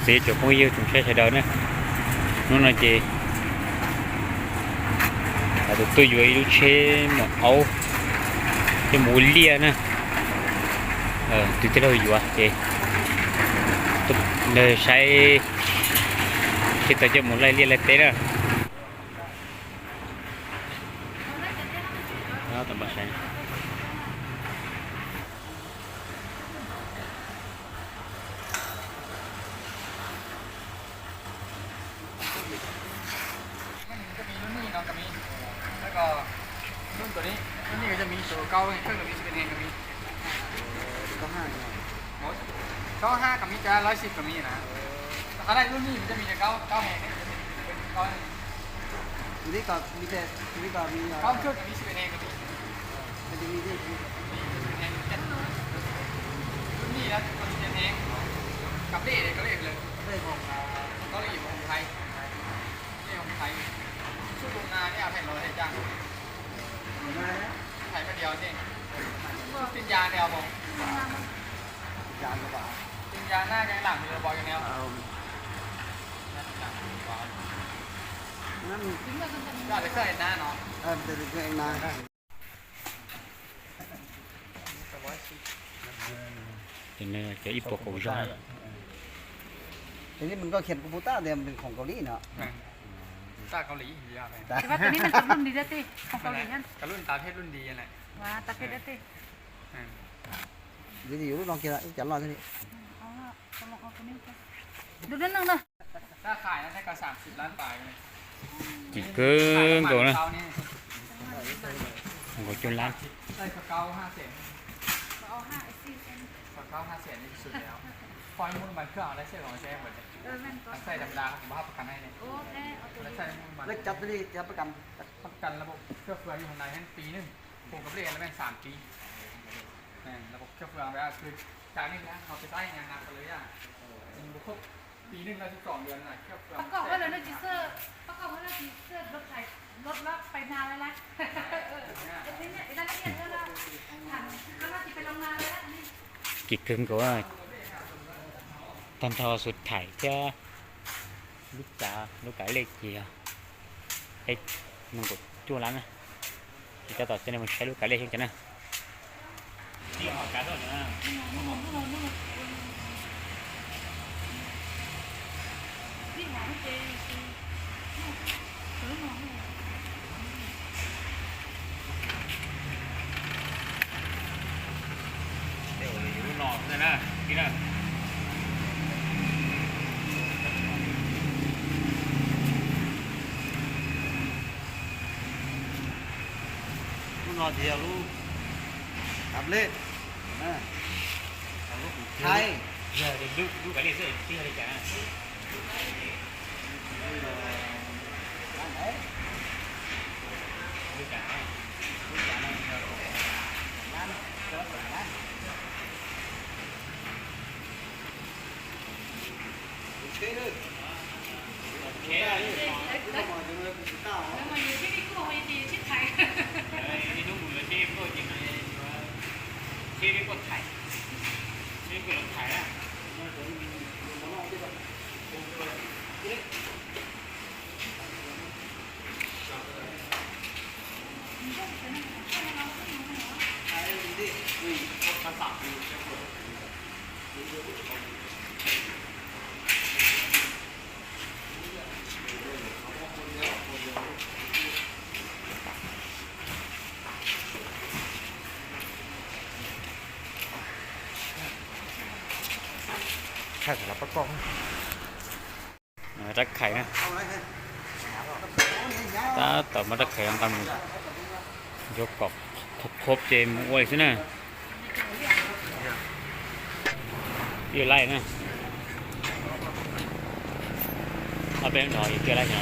Peb cov phooj ywg tsoom saib sawv daws na, hnub no ces tuaj yuav ib lub tsheb maum aub coj mus ua liaj na. Tus tij laug yuav ces saib tsheb tau coj mus laij liaj laij teb na. Lub nij no kuj muaj, lub nij kuj muaj, lub nij kuj muaj, tus kaub kheej kuj muaj, tus pem heev kuj muaj. Kaub hab kuj muaj, cov lawv sib kuj muaj na. Qhov no lub nij kuj muaj, tus kaub, kaub heev, kaub. Kaub kheej kuj muaj, tus pem heev kuj muaj. Lub nij no kuj muaj, tus pem heev, kav dej, kav dej lawm. Kaub li hoov thaiv, li hoov thaiv, sub lug na, nej thaiv los thaiv cas? Thaiv koj diav tej, sub tin yas tej os. Tin yas na, lam lawm pom yus ne. Cov ib puas kaum zog. Tus li mas koj khiav kuv puas tab tias khoom Kaus Lim no. Tab Kaus Lim, tus li tab tej khoom Kaus Lim, tab phem dab tej. Yus lub no kiag ib cov loj thiab li. Kim kawg nkaus na. Nkaus cuaj lab. Lawv cov li cov pab kam, pab kam lawv pab koj fwm yus hov nais hab pis nwg, pum kab lej lawv meej xam pis. Lawv pum koj fwm yus kws cas nej na ho pes xab na na lawv yam, pum koj pis nwg lawv tsis tsom yus na koj fwm. Pab koj hab lawv tsis xwb, pab koj hab lawv tsis xwb, lub thais lub lab pais nas lawm lawm. Kim kawg nkaus, tag nrho xuv thais thiab lub kav, lub kav lej ces yog peb nees nkaum cuaj lab na. Ces tab tom coj nej mus saib lub kav lej xyoo cas na. Lub no ces yog lub kav lej, lub kav lej xwb, tsis yog li cas. Rab khais na. Tab tom muab rab khais nqa mus yuav kom khob khob ces mus ua li xwb na. Ib laij na. Ob peb nrho ib laij no.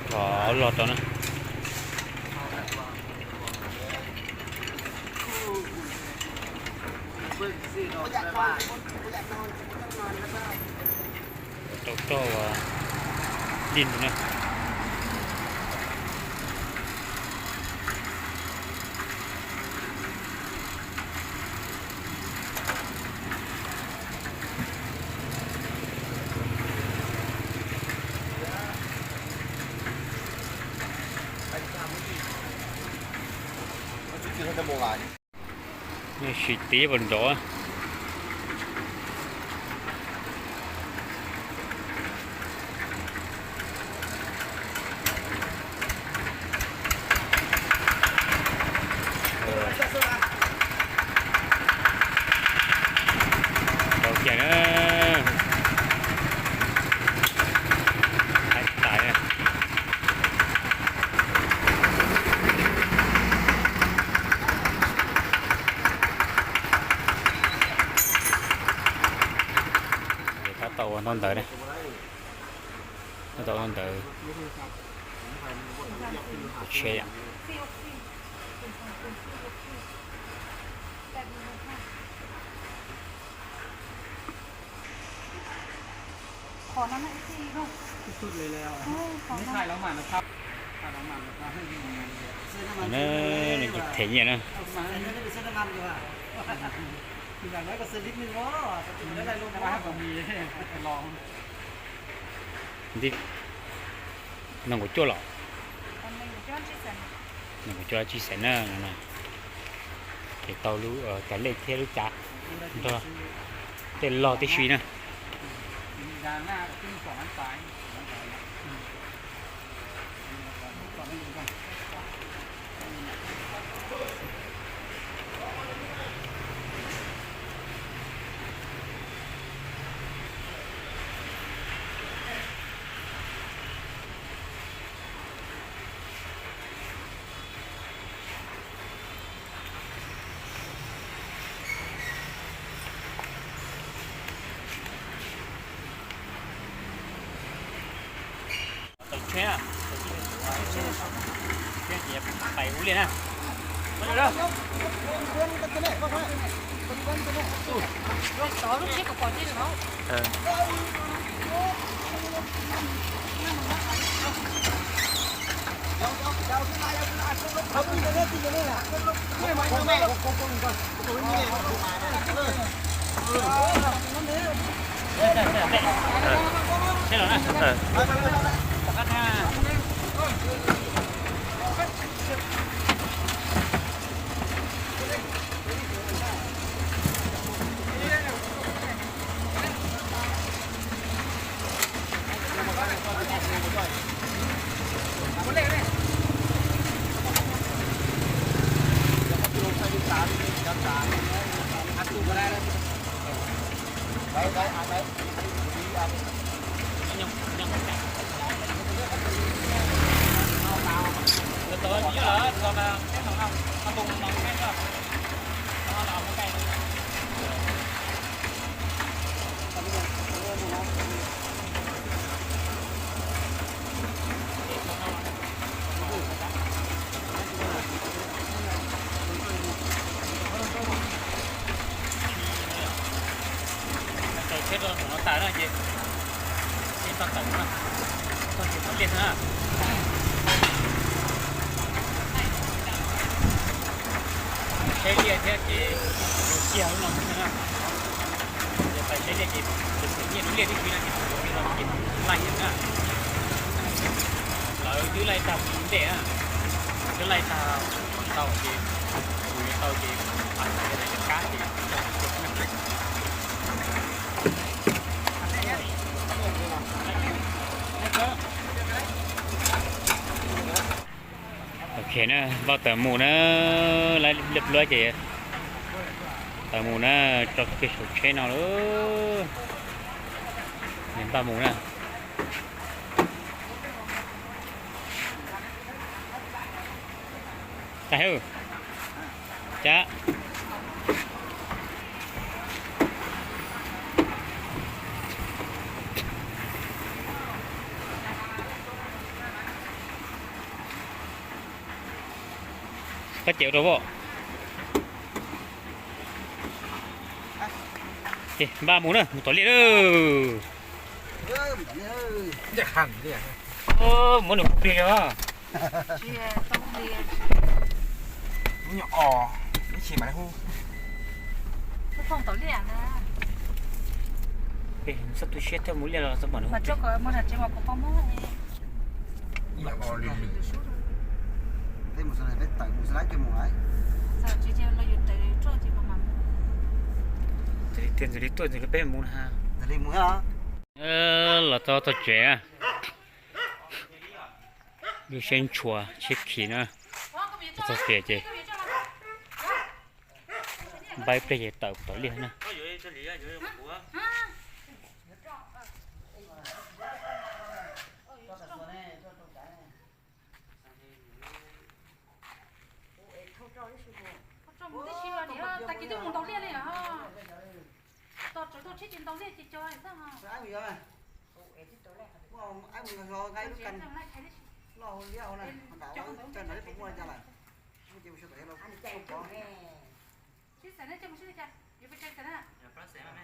Tuav rho loj rau na. Rau roj ua lij ntawd na. Sim tiv puas nrov. Tau kiag na. Haib tas na. Tab tom ua ntau ntawv ne. Tab tom ua ntawv. Tsheb yom. Nws tsis them nyiaj na. Nti, nees nkaum cuaj los? Nees nkaum cuaj los tsib xees na. Ces tau lub, tag lej thiab lub cav nrog tej log tib si na. Tawm tsheb, tsheb ces pais ua liaj na. Tawm tsheb rau ntawm no tas na ces, ces tau tawm no, tau ces tau liaj na. Saib liaj thiab ces kiag lub no na. Ces pais saib liaj ces, ces nyiaj lub liaj tib si no ces, ces laij na. Lawv twb laij tag ntej na, twb laij tag ntau ces, kuv yuav tau ces, pais tag cov kab ces. Ok na, npaj tawm mus na, laij liaj pluab ces tawm mus na, tso kiag saum tsheb no lauj. Npaj mus na. Cas, cas. Koj ces ua rau voj. Ces npaj mus na, mus tom liaj lawm. Muab nws pliag os. Txhob tu siab thiaj mus liaj los txhob pom nws. Peb mus, peb tawm mus xwb lawm, coj mus lawm. Tias ntxim li tuaj ntxim li peb mus na. Los txog txog tsev, lub siab ntshua siab khim na. Txog tias ces npaj ib pliag ces tawm tawm liaj na. Tag kis twb mus ntaus liaj li os. Tos tsawv tau tsheb ces ntaus liaj ces cov xwb os. Sib xav ne, coj mus sib li cas? Yuav pes tsawg xav na?